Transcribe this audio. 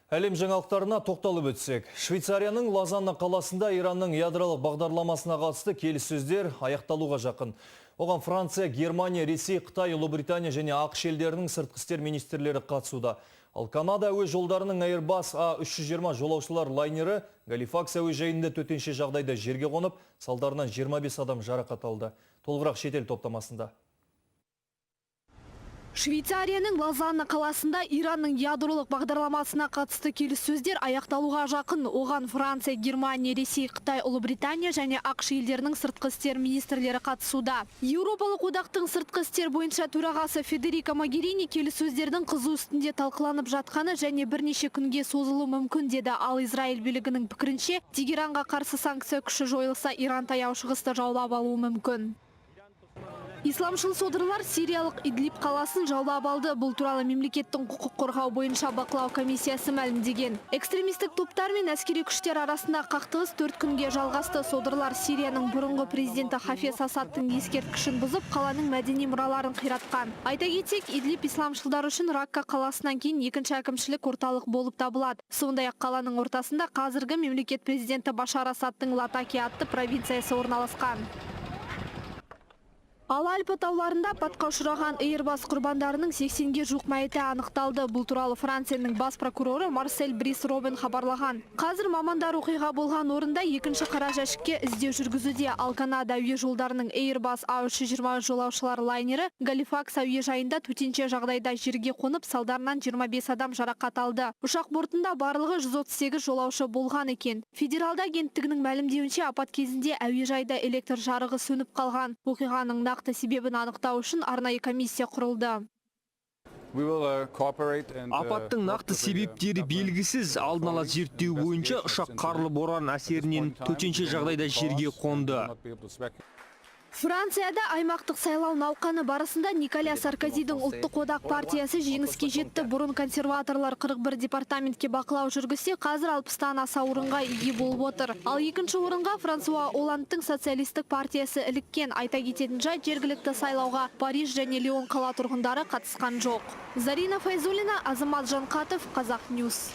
Әлем жаңалықтарына тоқталып өтсек. Швейцарияның Лозанна қаласында Иранның ядролық бағдарламасына қатысты келіссөздер аяқталуға жақын. Оған Франция, Германия, Ресей, Қытай, Ұлыбритания және АҚШ елдерінің сыртқы істер министрлері қатысуда. Ал Канада әуе жолдарының Airbus A320 жолаушылар лайнері Галифакс әуежайында төтенше жағдайда жерге қонып, салдарынан 25 адам жарақат алды. Толығырақ шетел топтамасында. Швейцарияның Лозанна қаласында Иранның ядролық бағдарламасына қатысты келіссөздер аяқталуға жақын. Оған Франция, Германия, Ресей, Қытай, Ұлыбритания және АҚШ елдерінің сыртқы істер министрлері қатысуда. Еуропалық одақтың сыртқы істер бойынша төрағасы Федерика Могерини келіссөздердің қызу үстінде талқыланып жатқаны және бірнеше күнге созылуы мүмкін деді. Ал Израиль билігінің пікірінше, Тегеранға қарсы санкция күші жойылса, Иран Таяу Шығысты жаулап алуы мүмкін. Исламшыл содырлар сириялық Идлиб қаласын жаулап алды. Бұл туралы мемлекеттің құқық қорғау бойынша бақылау комиссиясы мәлімдеген. Экстремистік топтар мен әскери күштер арасында қақтығыс 4 күнге жалғасты. Содырлар Сирияның бұрынғы президенті Хафез Асадтың ескерткішін бұзып, қаланың мәдени мұраларын қиратқан. Айта кетсек, Идлиб исламшылдар үшін Ракка қаласынан кейін екінші әкімшілік орталық болып табылады. Сондай-ақ қаланың ортасында қазіргі мемлекет президенті Башар Асадтың Латакия атты провинциясы орналасқан. Ал Альпі тауларында апатқа ұшыраған Airbus құрбандарының 80-ге жуық мәйіті анықталды. Бұл туралы Францияның бас прокуроры Марсель Брис Робен хабарлаған. Қазір мамандар оқиға болған орында екінші қара жәшікке іздеу жүргізуде. Ал Канада әуе жолдарының Airbus A320 жолаушылар лайнері Галифакс әуежайында төтенше жағдайда жерге қонып, салдарынан 25 адам жарақат алды. Ұшақ бортында барлығы 138 жолаушы болған екен. Федералды агенттігінің мәлімдеуінше, апат кезінде әуежайда электр жарығы сөніп қалған. Оқиғаның нақты себебін анықтау үшін арнайы комиссия құрылды. Апаттың нақты себептері белгісіз. Алдын ала зерттеу бойынша, ұшақ қарлы боран әсерінен төтенше жағдайда жерге қонды. Францияда аймақтық сайлау науқаны барысында Николя Саркозидің Ұлттық одақ партиясы жеңіске жетті. Бұрын консерваторлар 41 департаментке бақылау жүргізсе, қазір 60-тан аса орынға ие болып отыр. Ал екінші орынға Франсуа Олландтың социалистік партиясы іліккен. Айта кететін жайт, жергілікті сайлауға Париж және Лион қала тұрғындары қатысқан жоқ. Зарина Файзуллина, Азамат Жанқатов, Қазақ Ньюс.